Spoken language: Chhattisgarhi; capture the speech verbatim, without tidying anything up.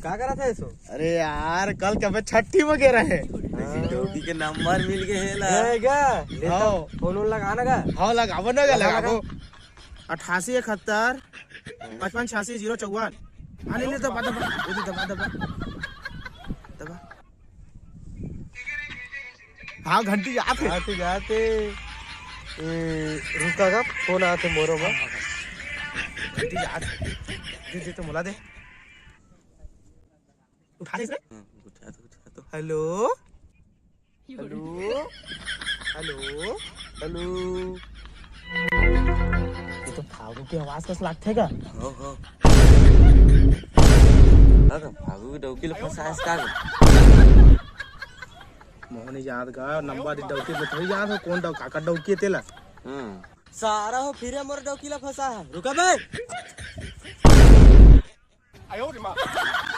का करत हे सो? अरे यार, कल के छट्ठी वगैरह हे। डौकी के नंबर मिल गए हे ला। हे गा? ले तो हाँ। फोन वोन लगा ना गा। हाँ, लगाबो ना गा, लगा ना लगाबो। अठासी इकहत्तर पचपन छियासी जीरो चौवन। हाँ, ले, ले, दबा, दबा, दबा, दबा, दबा। हाँ, घंटी जात हे। जाते, जाते। ए, रुका गा, फोन आत हे मोरो मा। घंटी जात हे। दे, दे तो मोला दे। उठा दे इसने। हाँ, उठा दो, उठा दो। हेलो? हेलो? हेलो? हेलो? ये तो फागू के आवाज कस लागथे गा? हो, हो। अरे, फागू के डौकी ला फंसायस का गा? मोहन याद का नंबर डौकी में थोड़ी याद हो, कौन डौ-, काकर डौकी हे तेला? हाँ। सारा हो फिर मोर डौकी ला फंसा हे। रुका बे।